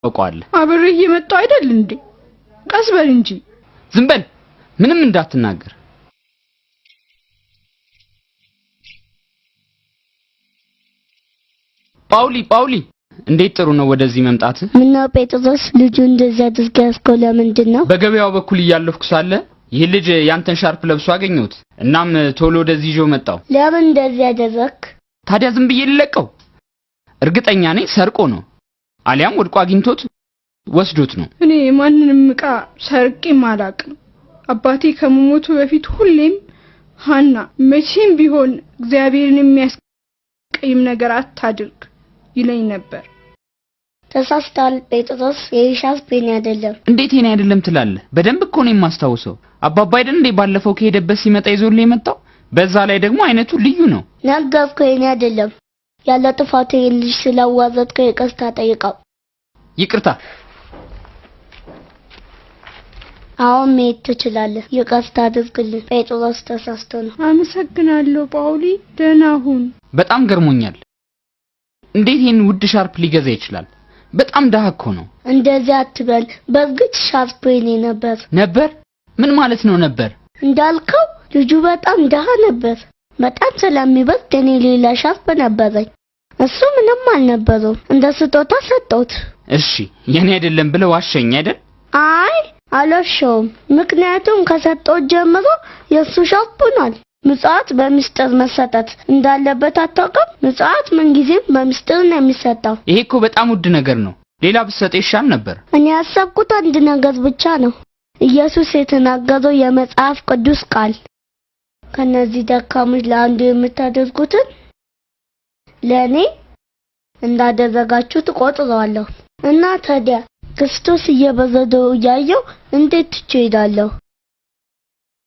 ታውቀዋለህ። አብሬህ እየመጣሁ አይደል እንዴ? ቀስ በል እንጂ። ዝም በል፣ ምንም እንዳትናገር። ጳውሊ ጳውሊ፣ እንዴት ጥሩ ነው ወደዚህ መምጣትህ። ምነው ጴጥሮስ ልጁ እንደዚህ አድርገህ ያዝከው ለምንድን ነው? በገበያው በኩል እያለፍኩ ሳለ ይህ ልጅ ያንተን ሻርፕ ለብሶ አገኘሁት። እናም ቶሎ ወደዚህ ይዤው መጣሁ። ለምን እንደዚህ ያደረግክ? ታዲያ ዝም ብዬ ልለቀው? እርግጠኛ ነኝ ሰርቆ ነው፣ አሊያም ወድቆ አግኝቶት ወስዶት ነው። እኔ የማንንም ዕቃ ሰርቄም አላቅም። አባቴ ከመሞቱ በፊት ሁሌም ሀና፣ መቼም ቢሆን እግዚአብሔርን የሚያስቀይም ነገር አታድርግ ይለኝ ነበር። ተሳስተሃል ጴጥሮስ፣ ይህ ሻርፕ የኔ አይደለም። እንዴት የኔ አይደለም ትላለህ? በደንብ እኮ ነው የማስታውሰው። አባባ አይደል እንዴ ባለፈው ከሄደበት ሲመጣ ይዞልኝ የመጣው? በዛ ላይ ደግሞ አይነቱ ልዩ ነው። ነገርኩህ፣ የኔ አይደለም። ያለ ጥፋቱ ይህን ልጅ ስላዋረድከው ይቅርታ ጠይቀው። ይቅርታ። አሁን መሄድ ትችላለህ። ይቅርታ አድርግልን ጴጥሮስ፣ ተሳስቶ ነው። አመሰግናለሁ ጳውሊ፣ ደህና ሁን። በጣም ገርሞኛል። እንዴት ይህን ውድ ሻርፕ ሊገዛ ይችላል? በጣም ድሃ እኮ ነው። እንደዚህ አትበል። በእርግጥ ሻርፕ የኔ ነበር። ነበር? ምን ማለት ነው ነበር? እንዳልከው ልጁ በጣም ድሃ ነበር። በጣም ስለሚበርድ እኔ ሌላ ሻርፕ ነበረኝ፣ እሱ ምንም አልነበረውም። እንደ ስጦታ ሰጠሁት። እሺ የኔ አይደለም ብለህ ዋሸኝ አይደል? አይ አልዋሸውም፣ ምክንያቱም ከሰጠሁት ጀምሮ የእሱ ሻርፕ ሆኗል። ምጽዋት በምስጢር መሰጠት እንዳለበት አታውቅም? ምጽዋት ምንጊዜም በምስጢር ነው የሚሰጠው። ይሄ እኮ በጣም ውድ ነገር ነው። ሌላ ብትሰጠው ይሻል ነበር። እኔ ያሰብኩት አንድ ነገር ብቻ ነው። ኢየሱስ የተናገረው የመጽሐፍ ቅዱስ ቃል ከነዚህ ደካሞች ለአንዱ የምታደርጉትን ለእኔ እንዳደረጋችሁ ትቆጥረዋለሁ። እና ታዲያ ክርስቶስ እየበረደው እያየው እንዴት ትቼ እሄዳለሁ?